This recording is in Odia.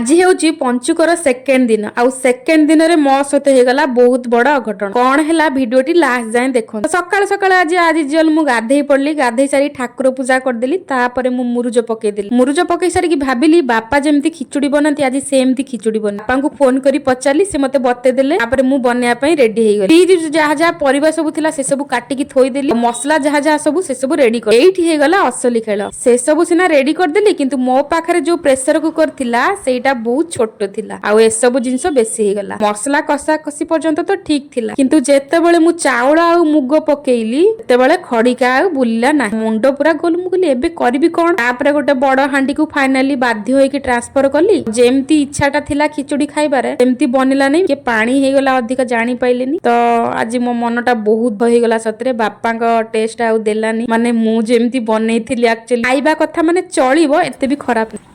ଆଜି ହେଉଛି ପଞ୍ଚୁକର ସେକେଣ୍ଡ ଦିନ। ଆଉ ସେକେଣ୍ଡ ଦିନରେ ମୋ ସହିତ ହେଇଗଲା ବହୁତ ବଡ ଅଘଟଣ। କଣ ହେଲା, ଭିଡିଓଟି ଲାଷ୍ଟ ଯାଏଁ ଦେଖନ୍ତୁ। ସକାଳୁ ସକାଳୁ ଆଜି ୟୁଜୁଆଲ ମୁଁ ଗାଧେଇ ପଡିଲି। ଗାଧେଇ ସାରି ଠାକୁର ପୂଜା କରିଦେଲି। ତାପରେ ମୁଁ ମୁରୁଜ ପକେଇଦେଲି। ମୁରୁଜ ପକେଇ ସାରିକି ଭାବିଲି, ବାପା ଯେମିତି ଖିଚୁଡି ବନାନ୍ତି, ଆଜି ସେମିତି ଖିଚୁଡି ବନା। ବାପାଙ୍କୁ ଫୋନ କରି ପଚାରିଲି, ସେ ମତେ ବତେଇଦେଲେ। ତାପରେ ମୁଁ ବନେଇବା ପାଇଁ ରେଡି ହେଇଗଲି। ଫ୍ରିଜ ଯାହା ଯାହା ପରିବା ସବୁ ଥିଲା, ସେ ସବୁ କାଟିକି ଥୋଇଦେଲି। ମସଲା ଯାହା ଯାହା ସବୁ, ସେ ସବୁ ରେଡି କରି, ଏଇଠି ହେଇଗଲା ଅସଲି ଖେଳ। ସେ ସବୁ ସିନା ରେଡି କରିଦେଲି, କିନ୍ତୁ ମୋ ପାଖରେ ଯୋଉ ପ୍ରେସର କୁକର ଥିଲା, ସେଇଟା ବହୁତ ଛୋଟ ଥିଲା ଆଉ ଏସବୁ ଜିନିଷ ବେଶୀ ହେଇଗଲା। ମସଲା କଷା କଷି ପର୍ଯ୍ୟନ୍ତ ତ ଠିକ ଥିଲା, କିନ୍ତୁ ଯେତେବେଳେ ମୁଁ ଚାଉଳ ଆଉ ମୁଗ ପକେଇଲି, ସେତେବେଳେ ଖଡିକା ଆଉ ବୁଲିଲା ନାହିଁ। ମୁଣ୍ଡ ପୁରା ଗୋଲ। ମୁଁ କହିଲି, ଏବେ କରିବି କଣ? ତାପରେ ଗୋଟେ ବଡ ହାଣ୍ଡିକୁ ଫାଇନାଲି ବାଧ୍ୟ ହେଇକି ଟ୍ରାନ୍ସଫର କଲି। ଯେମିତି ଇଚ୍ଛାଟା ଥିଲା ଖିଚୁଡି ଖାଇବାରେ, ସେମିତି ବନିଲା ନାହିଁ। ଟିକେ ପାଣି ହେଇଗଲା ଅଧିକ, ଜାଣି ପାଇଲିନି। ତ ଆଜି ମୋ ମନଟା ବହୁତ ଭୟ ହେଇଗଲା ସତରେ। ବାପାଙ୍କ ଟେଷ୍ଟ ଆଉ ଦେଲାନି। ମାନେ ମୁଁ ଯେମିତି ବନେଇଥିଲି, ଆକ୍ଚୁଆଲି ଖାଇବା କଥା, ମାନେ ଚଳିବ, ଏତେ ବି ଖରାପ ନୁହେଁ।